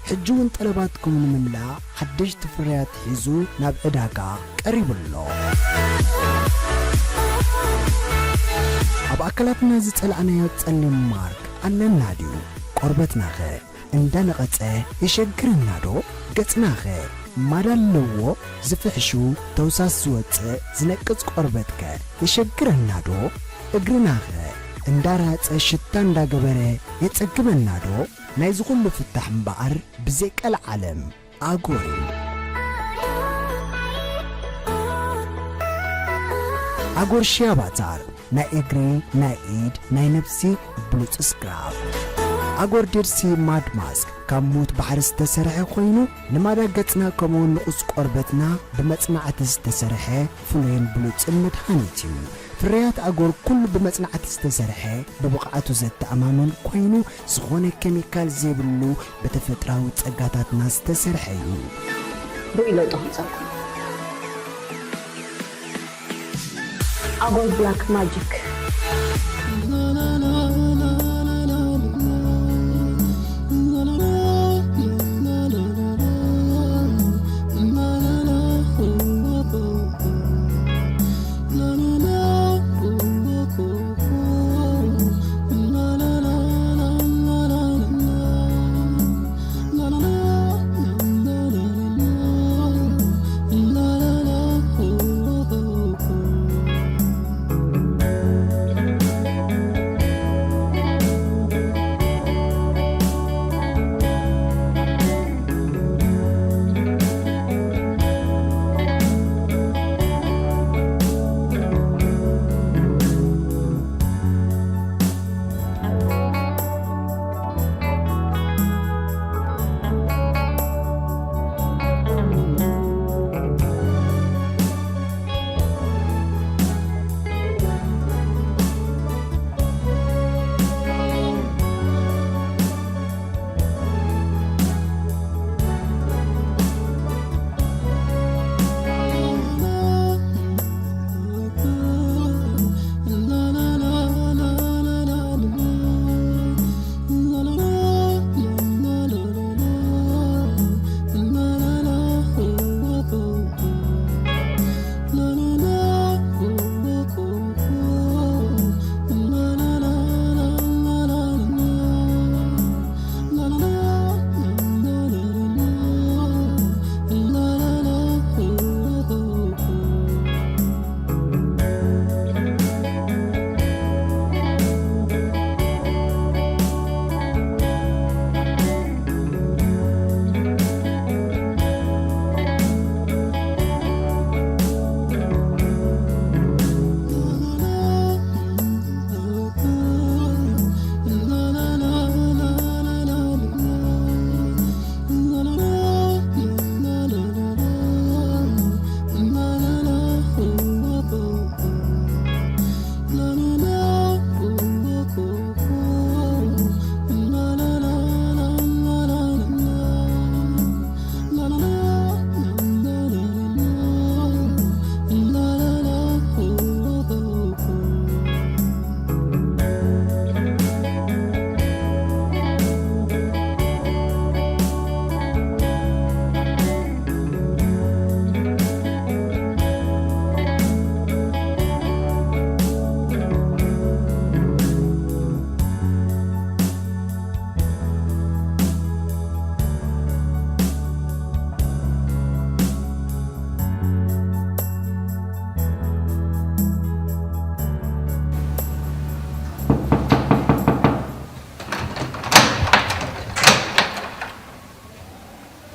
ሕጂ እውን ጠለባትኩም ንምምላእ ሓደሽቲ ፍርያት ሒዙ ናብ ዕዳጋ ቀሪቡ ኣሎ። ኣብ ኣካላትና ዝጸላእናዮ ጸሊም ማርክ ኣለና ድዩ? ቆርበትናኸ እንዳነቐጸ የሸግረና ዶ? ገጽናኸ ማዳ ኣለዎ? ዝፍሕሹ ተውሳስ ዝወጽእ ዝነቅጽ ቆርበትከ የሸግረና ዶ? እግርናኸ እንዳራጸ ሽታ እንዳገበረ የጸግበና ዶ? ናይዚ ኩሉ ፍታሕ እምበኣር ብዘይ ቀልዓለም ኣጎር እዩ። ኣጎር ሽያ ባዛር፣ ናይ እግሪ፣ ናይ ኢድ፣ ናይ ነብሲ ብሉጽ ስክራብ። ኣጎር ዴድ ሲ ማድ ማስክ ካብ ሙት ባሕሪ ዝተሰርሐ ኮይኑ፣ ንማዳ ገጽና ከምኡውን ንቑጽ ቆርበትና ብመጽናዕቲ ዝተሰርሐ ፍሉይን ብሉጽን መድሃኒት እዩ። ፍርያት ኣጎር ኩሉ ብመጽናዕቲ ዝተሰርሐ፣ ብብቕዓቱ ዘተኣማምን ኮይኑ፣ ዝኾነ ኬሚካል ዘይብሉ ብተፈጥራዊ ጸጋታትና ዝተሰርሐ እዩ። ርኡይ ለውጢ ከምጸልኩም። ኣጎር ብላክ ማጂክ።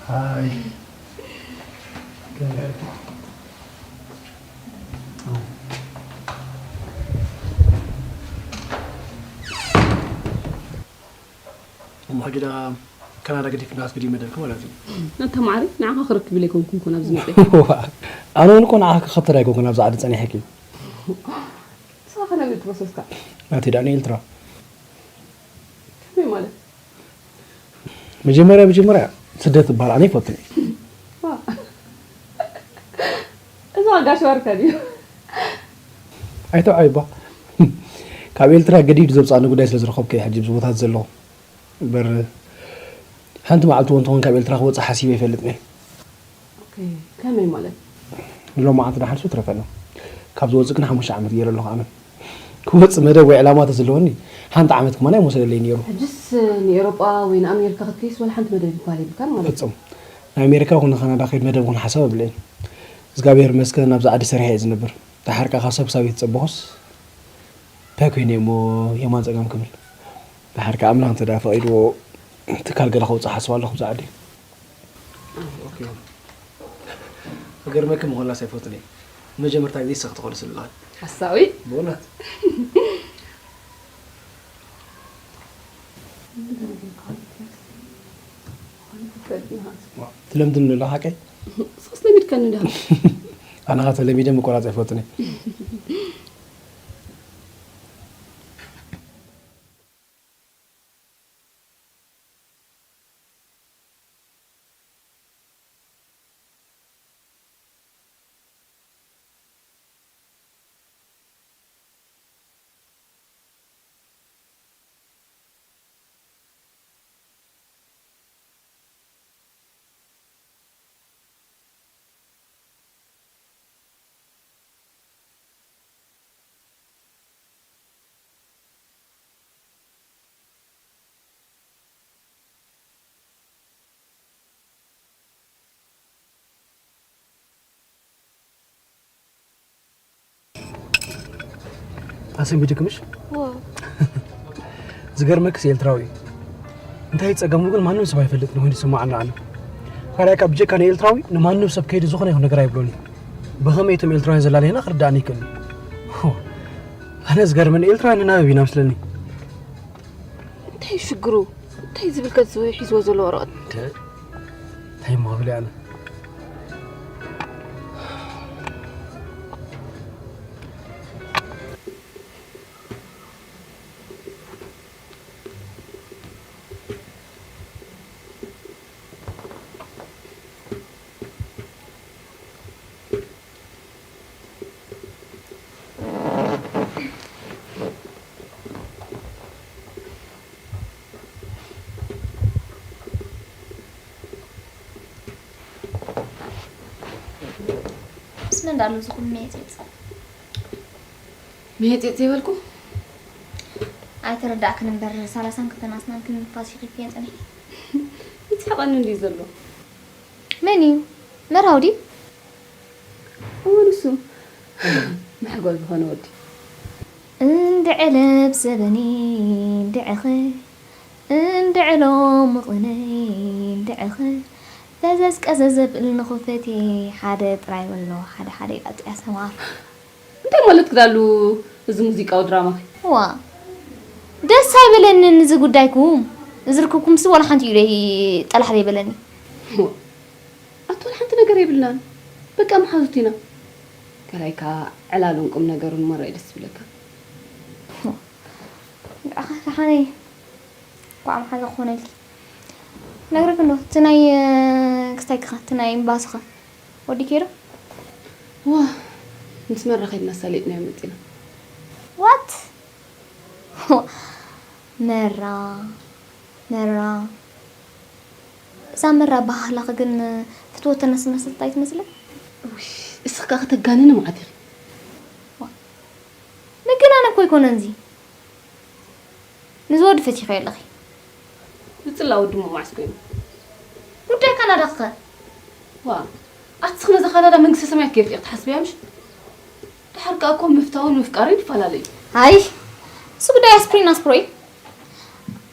ሃይ። እሞ ሕጂ ደኣ ካናዳ ገዲፍክናስ ግዲ መደብኪ ማለት እዩ። ኣንታ ማዕረይ፣ ንዓኻ ክረክብ ኢለ ኣይኮንኩን እኮ ናብዚ መጺአ። ኣነ እውን እኮ ንዓኻ ክኸተል ኣይኮንኩን ኣብዚ ዓዲ ጸኒሐኪ። ንስኻ ከ ናበይ ፕሮሰስካ? ናተይ ደኣ ንኤርትራ። ከመይ ማለት? መጀመርያ መጀመርያ ስደት ዝበሃል ኣነ ኣይፈቱን እየ። ዋ። እዚ ዋጋ ሸዋርካ ድዩ? ኣይተውዓይ እባ። ካብ ኤርትራ ገዲዱ ዘውፅኣኒ ጉዳይ ስለ ዝረኸብኩ እየ ሕጂ ኣብዚ ቦታ ዘለኹ። እምበር ሓንቲ መዓልቲ እውን ትኾን ካብ ኤርትራ ክወፅእ ሓሲበ ይፈልጥኒ። ኦኬ፣ ከመይ ማለት? ንሎማዓንቲ ደሓንሱ ትረፈና። ካብ ዝወፅእ ግን ሓሙሽተ ዓመት ገይረ ኣለኹ ኣነ። ክወፅእ መደብ ወይ ዕላማ ተዝለወኒ ሓንቲ ዓመት ከማን ኣይመሰለለይ ነይሩ። ሕጅስ ንኤሮጳ ወይ ንኣሜሪካ ክትከይስ ወላ ሓንቲ መደብ ይባል የብልካን ማለት እዩ። ፍጹም። ንኣሜሪካ ይኹን ንካናዳ ከይድ መደብ ይኹን ሓሳብ የብለይን። እግዚኣብሔር ይመስገን ኣብዚ ዓዲ ሰሪሐ እየ ዝነብር። ደሓር ከኣ ካብ ሰብ ክሳብ እየተጸበኹስ እንታይ ኮይነ እሞ የማን ጸጋም ክብል። ደሓር ከኣ ኣምላኽ እንተ ደኣ ፈቒድዎ ትካል ገለ ከውጽእ ሓስብ ኣለኹ ኣብዚ ዓዲ። ክገርመኪ ምኾላስ ኣይፈቱን እየ። ንመጀመርታ ግዜ ንስኺ ትኾልስ ኣለኺ። ሓሳዊ? ብእውነት። ትለምድኒ ዶ ሓቀይ? ንስኽስ ለሚድካኒ እንዲኻ። ኣነ ኸ ተለሚደ ምቁራፅ ኣይፈቱን እየ። ኣሰንቢድክምሽ? ዝገርመክስ ኤልትራዊ እዩ። እንታይ ጸገሙ ግን ማንም ሰብ ኣይፈልጥን ኮይኑ ዝስማዓና ኣነ። ካልኣይ ካብ ብጀካ ንኤልትራዊ ንማንም ሰብ ከይዲ ዝኾነ ይኹን ነገር ኣይብሎን እዩ። ብኸመይ እቶም ኤልትራውያን ዘላለየና ክርዳእኒ ይክእል እዩ። ኣነ ዝገርመኒ ኤልትራውያን ንናበብ ኢና ምስለኒ። እንታይ እዩ ሽግሩ? እንታይ ዝብል ከ ዝብኢ ሒዝዎ ዘሎ ወረቐት? እንታይ እሞ ክብል ኣነ። ምስ መን ዳሎ ዝኹን መየፂፅ መየፂፅ ይበልኩ ኣይተረዳእክን እምበር ሰላሳን ክልተን ኣስናን ክንፋስ ይኺፍየን ፀኒሐ ይፅሕቐኒ እንድዩ ዘሎ መን እዩ መርሃው ድዩ እወ ንሱ መሕጎ ዝኾነ ወዲ እንድዕለ ብዘበኒ እንድዕኸ እንድዕሎ ምቕነይ እንድዕኸ ፈዘዝ ቀዘዝ ዘብል ንኹፈቴ ሓደ ጥራይ በሎ ሓደ ሓደ ይቐጥያ ሰማር እንታይ ማለት ክዳሉ እዚ ሙዚቃዊ ድራማ ዋ ደስ ኣይበለንን እዚ ጉዳይኩም እዚ ርክብኩምሲ ዋላ ሓንቲ እዩ ጠላሕ ዘይበለኒ ኣቶ ሓንቲ ነገር የብልናን በቃ መሓዙት ኢና ከላይ ከዓ ዕላሉን ቁም ነገሩን ማራ እዩ ደስ ዝብለካ ብዓኻ ደሓነይ ኳዕ መሓዛ ክኾነልኪ ነግረክ እንዶ እቲ ናይ ክስታይ ክኻ እቲ ናይ እምባስኸ ወዲ ኬዶ ዋ ምስ መራ ከይድና ሳሊጥናዮ መፂና ዋት መራ መራ እዛ መራ ባህላኺ ግን ፍትወተና ስመስልታ ኣይትመስልን እስኺ ከዓ ከተጋንኒ መዓት ኢኺ ምግናን እኮ ኣይኮነን እዚ ንዝወዲ ፈቲኸዮ ኣለኺ ዝፅላ ወዲ ሞ መዓስ ኮይኑ ጉዳይ ካናዳ ክኸ ዋ ኣትስኽ ነዛ ካናዳ መንግስተ ሰማያት ከየፍጢቕ ትሓስብያ ምሽ ድሓር ከዓ እኮ ምፍታውን ምፍቃርን ይፈላለዩ ኣይ እሱ ጉዳይ ኣስፕሪን ኣስፕሮይ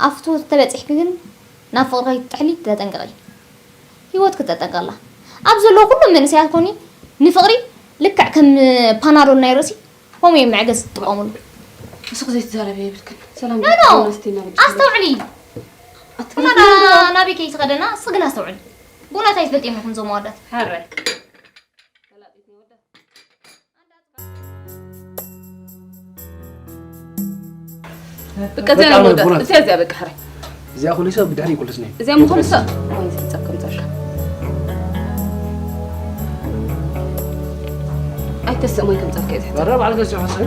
ኣብ ፍትወት ተበፂሕኪ ግን ናብ ፍቕሪ ከይትጥሕሊ ተጠንቀቒ ህይወት ክተጠንቀቕላ ኣብ ዘለዎ ኩሎም መንእሰያት ኮኒ ንፍቕሪ ልክዕ ከም ፓናዶል ናይ ርእሲ ከምኡ እዮም መዕገስ ዝጥቀሙሉ። እስኺ ዘይትዛረቢ የብልክን። ሰላም ኖ ኖ! ቤተሰብና ስቲና በቃ። ኣስተውዕሊ። ኣትክልቲ ኩናዳ ዶ? ናበይ ከይትኸደና እስኺ ግን ኣስተውዕሊ። ብእውነት ኣይትፈልጥዮም ኢኹም እዞም ኣወዳት። ሕራይ። በቃ እዚኣ በቃ፣ ንወዳ። ብእውነት። እዚኣ፣ እዚኣ በቃ፣ ሕራይ። እዚኣ ኩሉ ሰብ ብድሕሪ ይቁልስኒ። እዚኣ ምኹሉ ሰብ። ወይ፣ እዚ ሕጻብ ከምጻልካ። ኣይተስእም ወይ ከምጻልካ እየ ዝሕጻብ። በረ፣ ባዕልካ እዚኣ ሓሳብ።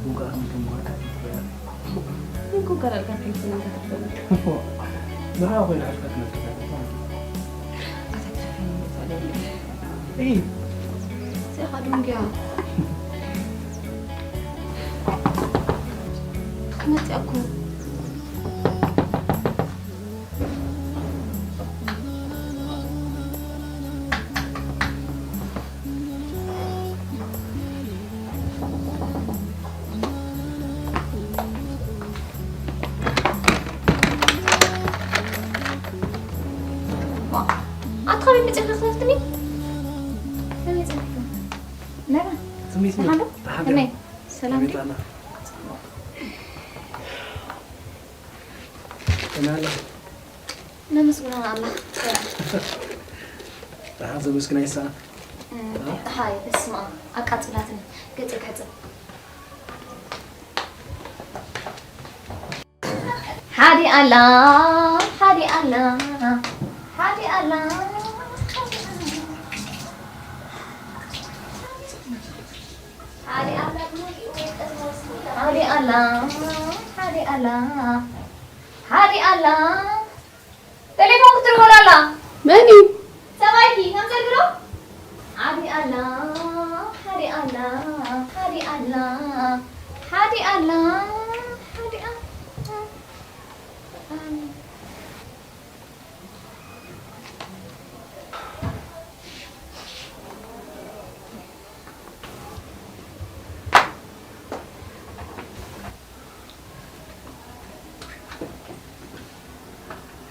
ቡን ከኣ ከምቶም ጓልታት ይትበያ። ምን ኮንካ ዳልካ ከይትብል እንተ ትፈልጥ። ንዓ ኮይና ኣሽካ ትነጥፍ። ኣታ ትረፈኒ ይፈልጥ። እይ፣ እዚኣ ኸዓ ዱንጊያ። ክመጽኣኩ። ኣታ ኻበይ መጺእካ ክትኸፍትኒ? ከመይ ጸኒሕካ? መራ፣ ስሚት ደሓን ዶ? ደሓን ከመይ? ሰላም ድዩ? ቤት ኣላ። ከመይ ኣላ? ነመስግኖ ኣላ። ሰላም። ደሓን ዘመስግና ይሰኣን። እም፣ ሃይ፣ በስመ ኣብ፣ ኣቃጺላትኒ። ገጸይ ክሕጽብ። ሓዲ ኣላ፣ ሓዲ ኣላ፣ ሓዲ ኣላ፣ ሓዲ ኣላ፣ ሓዲ ኣላ፣ ሓዲ ኣላ፣ ሓዲ ኣላ። ቴሌፎን ክትርበላ ኣላ። መን እዩ? ሰብኣይኪ ከምዘልግሎ ሓዲ ኣላ፣ ሓዲ ኣላ፣ ሓዲ ኣላ፣ ሓዲ ኣላ፣ ሓዲ ኣላ።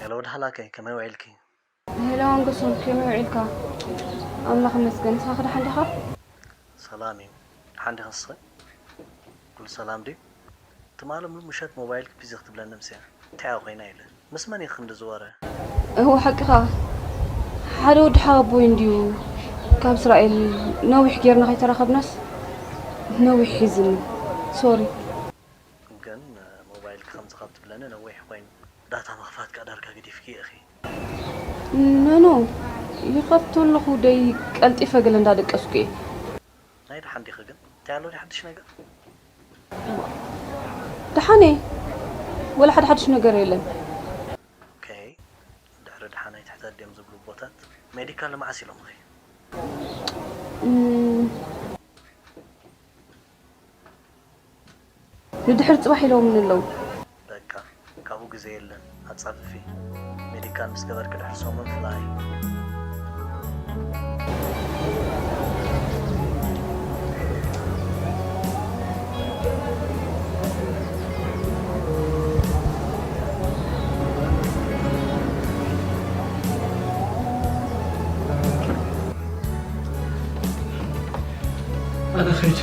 ሄሎ ወዲ ሓላከይ ከመይ ውዒልኪ? ሄሎ ኣንገሶም ከመይ ውዒልካ? ኣምላኽ ይመስገን ንስኻ ከ ደሓን ዲኻ? ሰላም እዩ። ደሓን ዲኻ ንስኺ? ኩሉ ሰላም ድዩ? ትማሊ ሙሉ ምሸት ሞባይልኪ ቢዚ ክትብለኒ ኣምስያ። እንታይ እያ ኮይና ኢለ። ምስ መን ኢኺ ክንድዚ ወረ? እወ ሓቅኻ ሓደ ወዲ ሓወቦይ እንድዩ ካብ እስራኤል ነዊሕ ጌርና ከይተራኸብናስ ነዊሕ ሒዝኒ ሶሪ። ግን ሞባይልኪ ከምዚ ካብ ትብለኒ ነዊሕ ኮይኑ ዳታ ምኽፋት ከኣ ዳርጋ ገዲፍክዮ ኢኺ። ኖኖ ይኸፍቶ ኣለኹ ደይ ቀልጢፈ ገለ እንዳደቀስኩ እየ። ናይ ደሓን ዲኺ ግን? እንታይ ኣሎ ድዩ ሓድሽ ነገር? ደሓን እየ ወላ ሓደ ሓድሽ ነገር የለን። ኦኬ ድሕሪ ደሓናይ ትሕተት ድዮም ዝብሉ ቦታት ሜዲካል መዓስ ኢሎምኺ? እም፣ ንድሕሪ ፅባሕ ኢሎምኒ ኣለዉ። በቃ ካብኡ ግዜ የለን ኣፃፍፊ። ሜዲካል ምስ ገበርኪ ድሕሪ ሰሙን ፍላይ። ኣነ ኸይድ።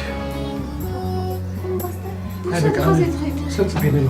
ኣይ በቃ፣ ኣነ ሰብ ጽበየኒ ኣሎ።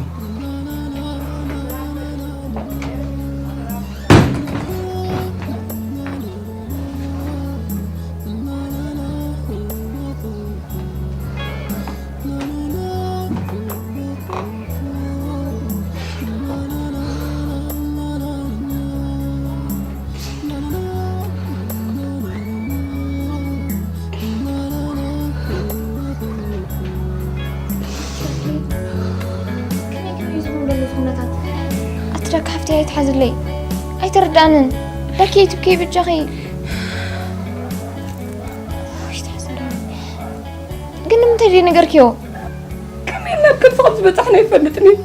ኣቲ ዳካ ሓፍተይ ኣይትሓዝለይ ኣይተረድኣንን ዳኪ ትብኪ ብጃኺ ኣይትሓዝለይ ግን ንምንታይ ደይ ነገርክዮ ከመይ ናብ ከብዚ ከም ዝበጻሕና ይፈልጥን እዩ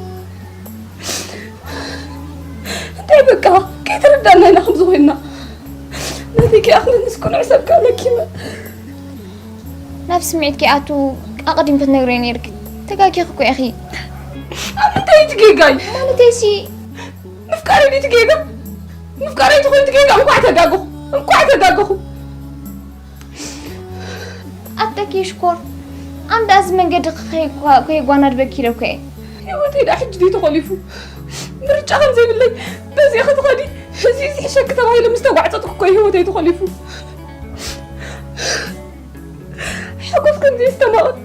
እንታይ በቃ ከይተረዳእና ኢና ከምዚ ኮይንና ነቲ ኪኣኽሊ ምስ ቅኑዕ ሰብ ከኣ ለኪመ ናብ ስምዒት ከይኣቱ ኣቐዲም ክትነግርዮ ነይርኪ ተጋጊኺ እኮ ኢኺ ኣብ ምንታይ እቲ ጌጋይ ማለተይሲ ምፍቃረይ ድዩ እቲ ጌጋ ምፍቃረይ እንተኾይኑ እቲ ጌጋ እንኳዕ ተጋገኹ እንኳዕ ተጋገኹ ኣደኪ ሽኮር ኣም ደኣ እዚ መንገዲ ከይጓናድበኪ ኢለኩ እየ ህይወተይ ደኣ ሕጂ ድዩ ተኾሊፉ ምርጫ ከም ዘይብለይ በዚኣ ክትኸዲ እዚ ዝሕሸኪ ተባሂለ ምስ ተጓዕፀጥኩ እኮ እዩ ህይወተይ ተኾሊፉ ሓጎስ ከም ዘይስተማቕር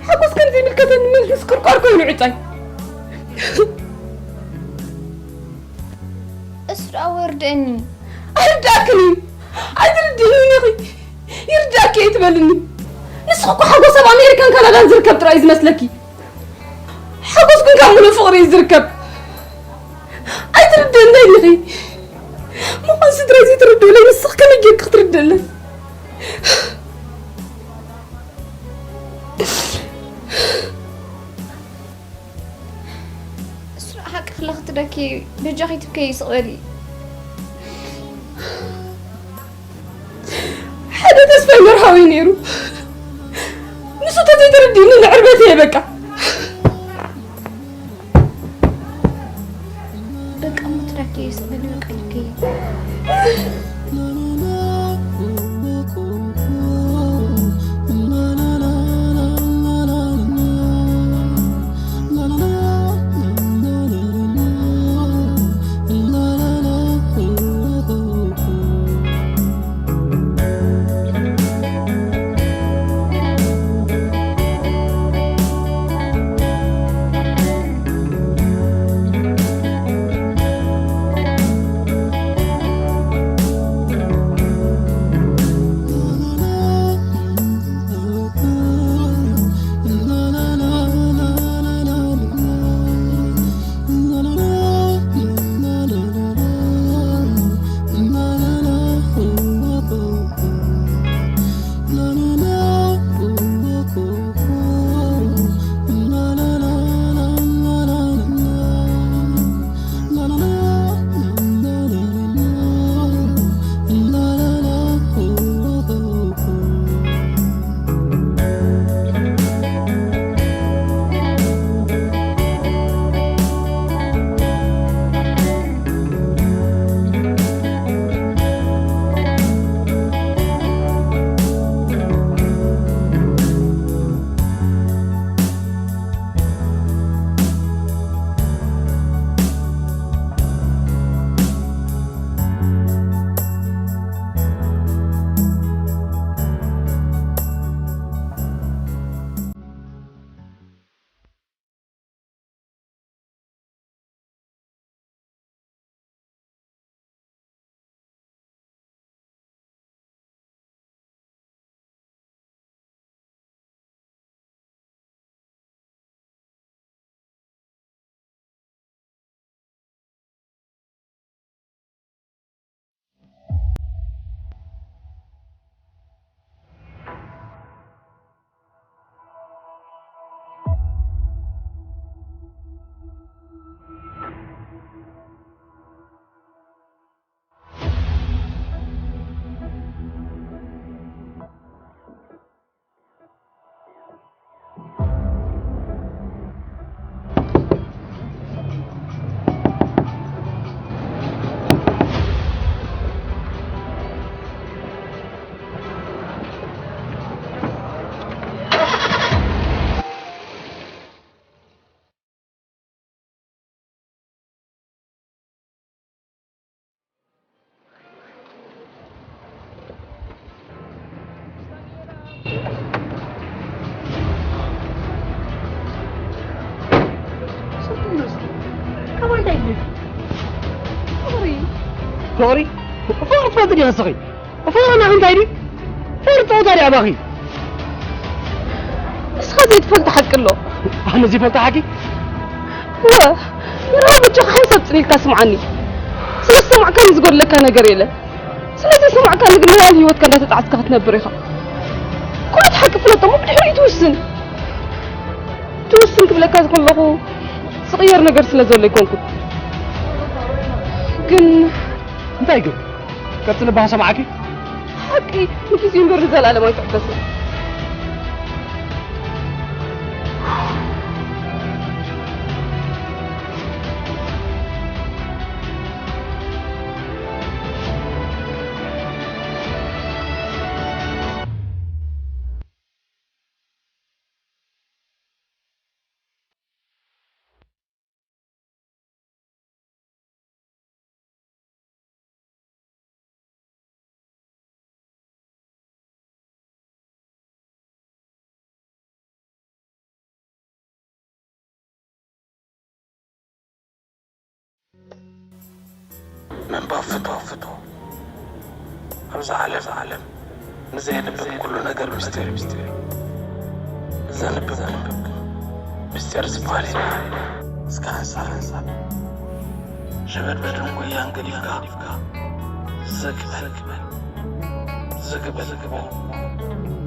ሓጎስ ከም ዘይምልከተኒ መልስ ቅርቋር ኮይኑ ዕጫይ እሱ ደኣ ወርደኒ ኣይርዳእክን እዩ ኣይትርድእንን ኢኺ ይርዳእኪ እየ ትበልኒ ንስኺ እኮ ሓጎስ ኣብ ኣሜሪካን ካናዳን ዝርከብ ጥራይ እዩ ዝመስለኪ። ሓጎስ ግን ካብ ምሉእ ፍቕሪ እዩ ዝርከብ። ኣይትርድእን ዶ ኢልኺ? ምዃን ስድራይ ዘይትርድኡለይ ንስኺ ከመይ ጌርኪ ክትርድእለይ? ስራእ ሓቂ ክለኽትደኪ በጃኺ ትብከይ ስቕ በሊ። ሓደ ተስፋይ መርሃዊ ነይሩ። ንሱ ተዘይተረዲእኒ ንዕርበት እየ በቃ። በቃ ሞት ዳኪ ስቕ በሊ በቃ ልከይ። ፍቕሪ? ፍቕሪ ትፈልጢ ዲኺ ንስኺ? ፍቕሪ ናኺ እንታይ ድዩ? ፍቕሪ ጸወታ ድዩ ኣባኺ? ንስኻ ዘይትፈልጦ ሓቂ ኣሎ። ኣነ ዘይፈልጦ ሓቂ? እወ፣ መርሃዊ በጃኻ ሓንሳብ ጽን ኢልካ ስምዓኒ። ስለ ዝሰማዕካኒ ዝጎድለካ ነገር የለን። ስለ ዘይሰማዕካኒ ግን ንላዕሊ ህይወትካ እንዳተጣዕስካ ክትነብር ኢኻ። ኩነት ሓቂ ፍለጦ እሞ ብድሕሪኡ ትውስን። ትውስን ክብለካ ዝከለኹ ዝቕየር ነገር ስለ ዘሎ ኣይኮንኩን። ግን እንታይ ግን? ቀጽሊ እባ ክሰምዓኪ። ሓቂ ንጊዜኡ እምበር ንዘለኣለም ኣይትዕበስን። ምንባብ ፍቶ ፍቶ። ኣብዚ ዓለም፣ ዓለም ንዘየንብብ ኩሉ ነገር ምስጢር፣ ምስጢር። ዘንብብ ምስጢር ዝበሃል የለን። እስከ ሓንሳብ ሓንሳብ ሸበድበድን ጉያን ገዲፍካ ዝግ በል፣ ዝግ በል፣ ዝግ በል።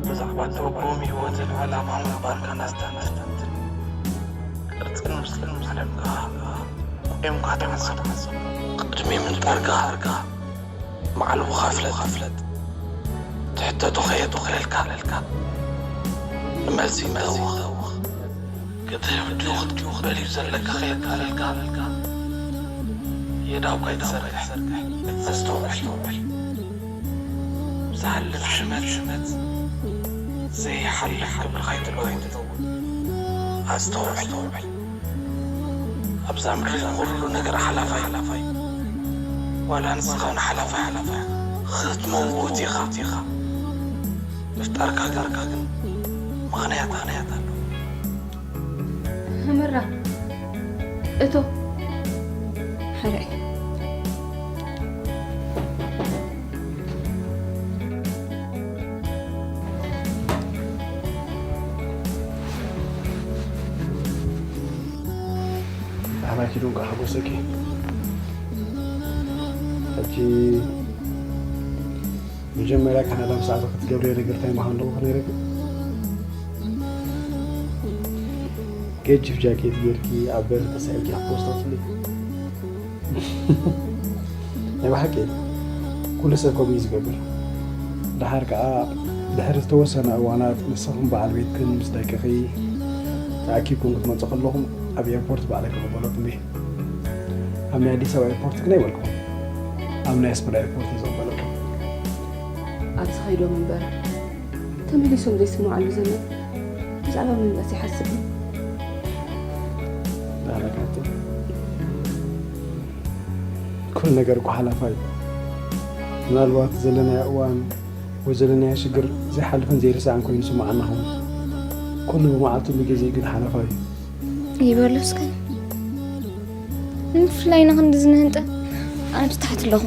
ብዛዕባ ትርጉም ህይወትን ዕላማ ምንባርካን ኣስተንትን። ቅርጽን ምስልን ዓለምካ ቆምካ ተዓዘብ። ቅድሚ ምንጣርካ መዓልቦኻ ፍለጥ፣ ፍለጥ። ትሕተቶ ከየቶ ክለልካ፣ ለልካ። ንመልሲ ይተውኽ። ክትህብ ድዩ ክትድዩ ክደልዩ ዘለካ ከየቃለልካ፣ የዳውካ ይትዘርግሕ። ኣስተውዕል። ዝሓልፍ ሽመት፣ ሽመት ዘይሓልፍ ክብርኻ ይትለውን። ኣስተውዕል። ኣብዛ ምድሪ ኩሉ ነገር ሓላፋይ፣ ሓላፋይ። ዋላ ንስኻ እውን ሓላፋይ፣ ሓላፋይ። ክትመውት ኢኻ፣ ኢኻ። ምፍጣርካ፣ ዳርካ ግን ምኽንያት፣ ምኽንያት ኣሎ። ኣመራ፣ እቶ፣ ሕራይ። ኣባኪ ዶንቃ ሓጎሰኪ። ሕጂ መጀመርያ ካናዳ ምስ ኣተኺ ክትገብርዮ ነገር እንታይ ምዃኑ ኣለዎ ክነግረኪ? ገጅፍ ጃኬት ጌርኪ ኣብ በሪ ተሳኢልኪ ክትፖስታትሊ። ናይ ብሓቂ ኩሉ ሰብ ከምኡ እዩ ዝገብር። ደሓር ከኣ ድሕሪ ዝተወሰነ እዋናት ንስኹም በዓል ቤትክን ምስ ደቅኺ ተኣኪብኩም ክትመጹ ከለኹም ኣብ ኤርፖርት ባዕለይ ክቕበለኩም እየ። ኣብ ናይ ኣዲስ ኣበባ ኤርፖርት ግን ኣይበልኩም። ኣብ ናይ ኣስመራ ኤርፖርት እየ ዝቕበለኩም። ኣብዚ ከይዶም እምበር ተመሊሶም ዘይስምዓሉ ዘመን ብዛዕባ ምምላስ ይሓስብ እዩ። ዳረጋቶ ኩሉ ነገር እኮ ሓላፋ እዩ። ምናልባት ዘለናዮ እዋን ወይ ዘለናዮ ሽግር ዘይሓልፍን ዘይርሳዕን ኮይኑ ይስምዓና ኸውን። ኩሉ ብመዓልቱ ብግዜኡ ግን ሓላፋ እዩ። ይበሉ እስከ። ንምፍላይ ንኽንዲ ዝንህንጠ ኣነ ብታሕቲ ኣለኹ።